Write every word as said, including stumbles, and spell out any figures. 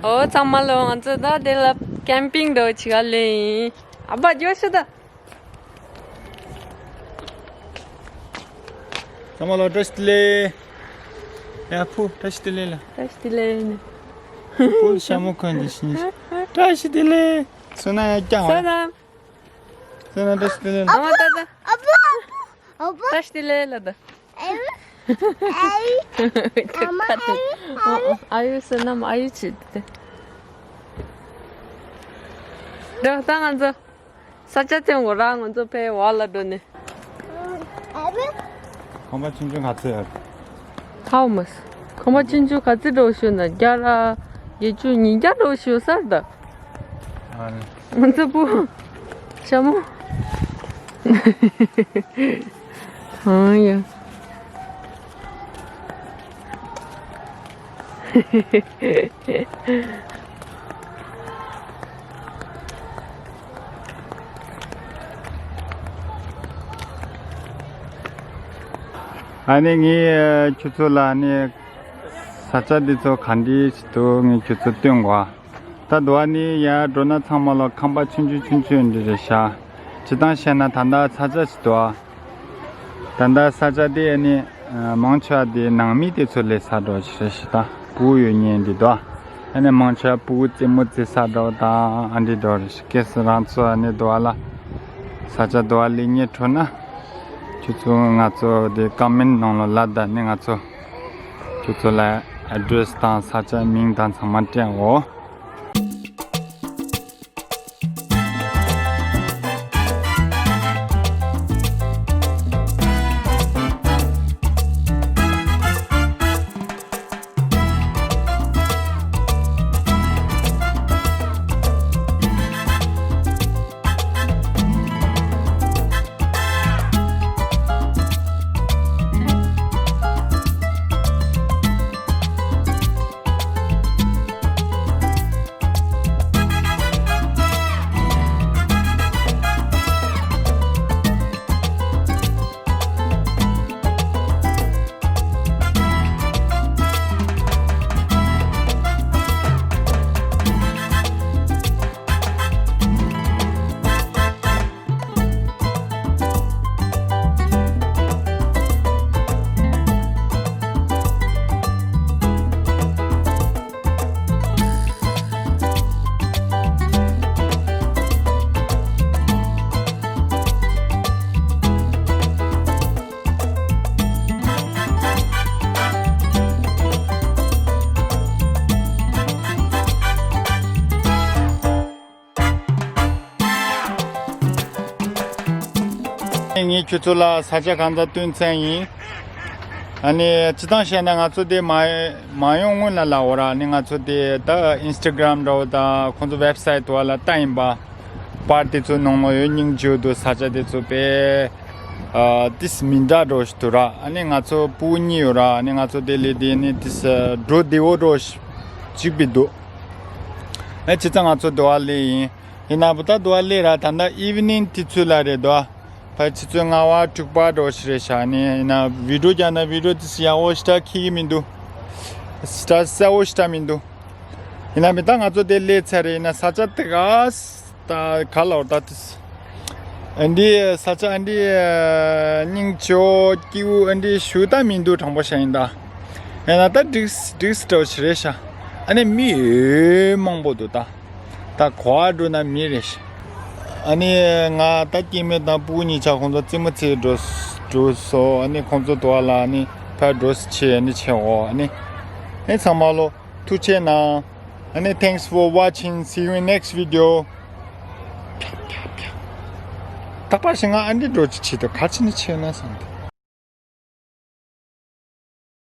ཨོ་ཚང་མ་ལོ། ང་ཚོ་ད་དེ་ལ་ཀེམ་པིང་འདྲ་བྱེད་ག་སླེབས་ཡིན། ཨ་ཕ་རྒྱོ་ཤོད་ད། ཚང་མ་ལོ་བཀྲ་ཤིས་བདེ་ལེགས། ཡ་ཕུ་བཀྲ་ཤིས་བདེ་ལེགས་ལ། བཀྲ་ཤིས་བདེ་ལེགས་ནི། ཕུ་ཤ་མོ་གོན་འདི་ཤིན། བཀྲ་ཤིས་བདེ་ལེགས། སོ་ན་ཡ་ཀྱང་བ། སོ་ན། སོ་ན་བཀྲ་ཤིས་བདེ་ལེགས་ལ། ཨ་མ་ད་ད། ཨ་ཕུ། ཨ་ཕུ། བཀྲ་ཤིས་བདེ་ལེགས་ལ་ད། ཨ་ཡུ། ཨ་ཡུ། ཨ་ཡུ། ཨ་ཡུ་སོ་ན་མ་ཨ་ཡུ་བྱེད་དེ། འགྲོ་ད་ང་ཚོ། ས་ཆ་ཐོན་དགོས་ར། ང་ཚོ་ཕའི་བར་ལ་འགྲོ་ནས། ཁང་པ་ཆུང་ཆུང་ག་ཚོད་ཡོད། ཧའོ་མཱཆ། ཁང་པ་ཆུང་ཆུང་ག་ཚོད་འགྲོ་ཤོད་ན་བརྒྱ་ར། བརྒྱད་ཅུ་ཉིས་བརྒྱ་འགྲོ་ཤོད་ས་རེད་ད། ཨ་ནི། ང་ཚོ་བུ། ཤ་མོ། ཨང་ཡ། ཨ་ནི་ངས་ཁྱོད་ཚོ་ལ་ནི་ས་ཆ་འདི་ཚོ་ག་འདྲ་ཞིག་འདུག་ངས་ཁྱོད་ཚོ་སྟོན་དགོས། ད་དུ་བ་ནི་ཡར་འགྲོ་ན་ཚང་མ་ལ་ཁང་པ་ཆུང་ཆུང་ཆུང་ཆུང་འདི་རེད་ཤག་སྤྱིར་བཏང་བཤད་ན་ད་ལྟ་ས་ཆ་ཞིག་འདུག་ད་ལྟ་ས་ཆ་དེ་ནི་མང་ཆེ་བ་དེ་ནང་མི་དེ་ཚོ་ལས་ས་འགྲོ་ཞིག་རེད་ཤག་ད་ཕྲུ་གུ་ཡོད་མཁན་འདི་འདུག་ཨ་ནི་མང་ཆེ་བ་ཕྲུ་གུ་རྩེད་མོ་རྩེ་ས་འགྲོ་དང་ཨ་འདྲི་འགྲོ་རེད་ཤག་སྐད་སུ་རང་ཚོ་ཨ་ནི་དུ་བ་ལ་ས་ཆ་དུ་བ་ལས་ཉེ་འཕྲོ་ན་ཁྱོད་ཚོ་ང་ཚོ་དེ་ཀོ་མེན་ནང་ལ་ལབ་ད་ནི་ང་ཚོ་ཁྱོད་ཚོ་ལ་ཨེ་ཌི་རེ་སི་དང་ས་ཆ་མིང་དང་ཚང་མ་སྤྲད་འོ། ངས་ཁྱོད་ཚོ་ལ་ས་ཆ་གང་འདྲ་སྟོན་ཚར་ཡིན། ཨ་ནི་སྤྱིར་བཏང་བཤད་ན་ང་ཚོ་དེ་མ་མ་ཡོང་སྔོན་ལ་ལབ་འོ་ར། ཨ་ནི་ང་ཚོ་དེ་ད་ཨིན་སི་ཊ་གྷ་རམ་འདྲ་བོ་དང་ཁོང་ཚོ་ཝེབ་སའིཊ་དུ་བ་ལ་ལྟ་ཡིན་པ། པར་དེ་ཚོ་ནང་ལ་ཡོད་སྙིང་རྗེ་འདུག་ས་ཆ་དེ་ཚོ་དཔེ་ཨ་ཏིས་མི་འདྲ་འགྲོ་ཞིག་འདུག་ར། ཨ་ནི་ང་ཚོ་ཕྲུ་གུ་གཉིས་ཡོད་ར། ཨ་ནི་ང་ཚོ་དེ་ལས་དེ་ནི་ཏིས་འགྲོ་བདེ་བོ་འགྲོ་ཞིག་གཅིག་པའི་འདུག་ཨ་ཅི་ཙང་ང་ཚོ་དུ་བ་ལས་ཡིན། ཡིན་ན་བུ་ད་དུ་བ་ལས་ར་ད་ལྟ་ཨི་ཝི་ནིང་དུས་ཚོད་ལ་རེད་དོ། ཕ་ཆུ་ཚོད་ལྔ་པ་དྲུག་པ་འགྲོ་ཞིག་རེད་ཤག་ནི་ཡིན་ན་བི་ཌི་ཡོ་རྒྱག་ན་བི་ཌི་ཡོ་དེ་སི་ཡག་པོ་ཞིག་ད་ཁྱེད་ཀྱི་མི་འདུག་ཞིག་ད་གསལ་པོ་ཞིག་ད་མི་འདུག་ཡིན་ན་མི་ད་ང་ཚོ་དེ་ལས་ཚར་རེད། ཡིན་ན་ས་ཆ་དེ་ག་ད་ག་ལ་འོ་ད་དེ་ཨ་འདི་ས་ཆ་ཨ་འདི་སྙིང་རྗེ་པོ་སྐྱིད་པོ་ཨ་འདི་ཞུ་ད་མི་འདུག་དྲང་པོ་བཤད་ཡིན་ད། ཡིན་ན་ད་འགྲིག་འགྲིག་འགྲོ་ཞིག་རེད་ཤག་ཨ་ནི་མི་ཡོད་མང་པོ་འདུག་ད། ད་གོ་བ་འགྲོ་ན་མི་རེད་ཤག་ཨ་ནི་ང་ད་སྐྱེ་དམན་དང་ཕྲུ་གུ་གཉིས་ཆ་ཁོང་ཚོ་རྩེད་མོ་རྩེ་འགྲོ་འགྲོ་སོ། ཨ་ནི་ཁོང་ཚོ་དུ་བ་ལ་ཨ་ནི་ཕར་འགྲོ་སི་ཆེ་ཨ་ནི་ཆེ་འོ། ཨ་ནི་ཨེ་ཚང་མ་ལོ་ཐུགས་རྗེ་གནང་། ཨ་ནི་thanks for watching, see you in next video. ད་པར་ཞིག་ང་ཨ་འདི་འགྲོ་ཅི་ཆེ་དོ་ག་ཅི་ནི་ཆེ་ན་བསམ་དེ།